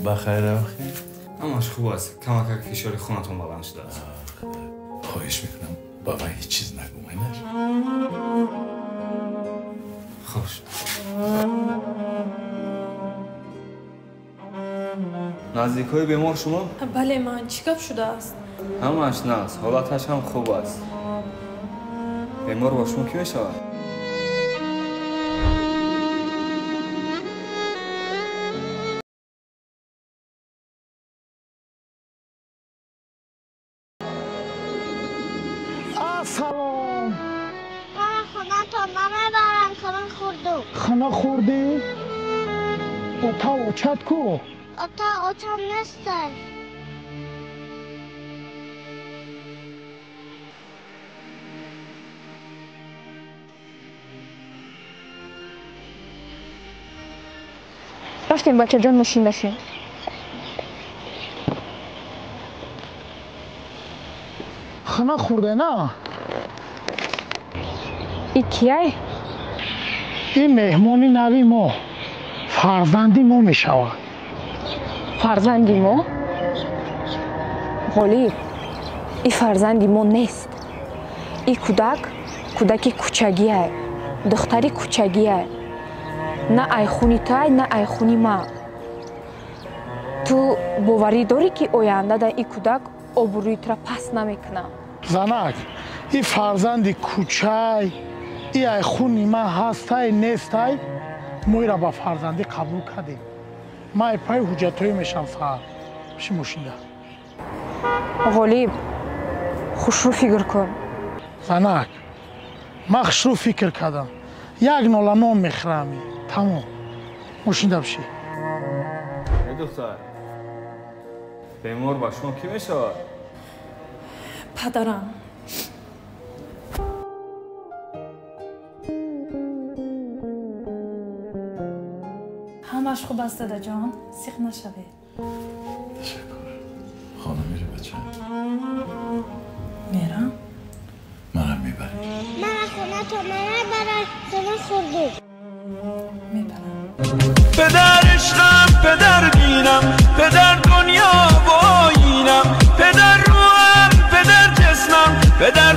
Бахайр охи? Ҳамаш хуб аст. Камакак фишори хунатон баланд шудааст. Хоҳиш мекунам, ба ман ҳеҷ чиз нагӯ, майнаш. Хуш. Наздикҳои бемор шумо? Бале, ман. Чӣ гап шудааст? Ҳамаш нағз, ҳолаташ ҳам хуб аст. Бемор бо шумо кӣ мешавад? Салом. Ман хонатон намебарам, хона хӯрдум. Хона хӯрдӣ? Ота очат ку? Ота очам нестай. Рафтем, бачаҷон, мошин дашем. Хона хӯрде на? И кияй? Ин меҳмони нави мо, фарзанди мо мешавад. Фарзанди мо? Ғолиб, и фарзанди мо нест. И кӯдак кӯдаки кӯчагиай, духтари кӯчагиай. На айхуни тай, на айхуни ма. Ту боварӣ дорӣ, ки оянда дар и кӯдак обрӯи тура паст намекунад? Занак, и фарзанди кӯчай, и айхуни ман ҳастай нестай, мо ира ба фарзандӣ қабул кардем. Ман айпаи ҳуҷҷатҳое мешавам саҳар. Пиши мошинда. Ғолиб, хушрӯ фикр кун. Занак, ман хушрӯ фикр кардам. Як нола нон мехӯрам. Тамом. Мошинда пиши. Эй духтар, бемор ба шумо кӣ мешавад? Падарам. Ҳамаш хуб аст, дадаҷон, сиқ нашавед. Ташаккур. Хона мери, бача? Мерам. Манам мебарӣ? Мана хонатон намебарам, хона хӯрдум. Мебарам. Педар ишқам, педар динам, педар дунё ва оинам, педар рӯҳам, педар ҷисмам, педар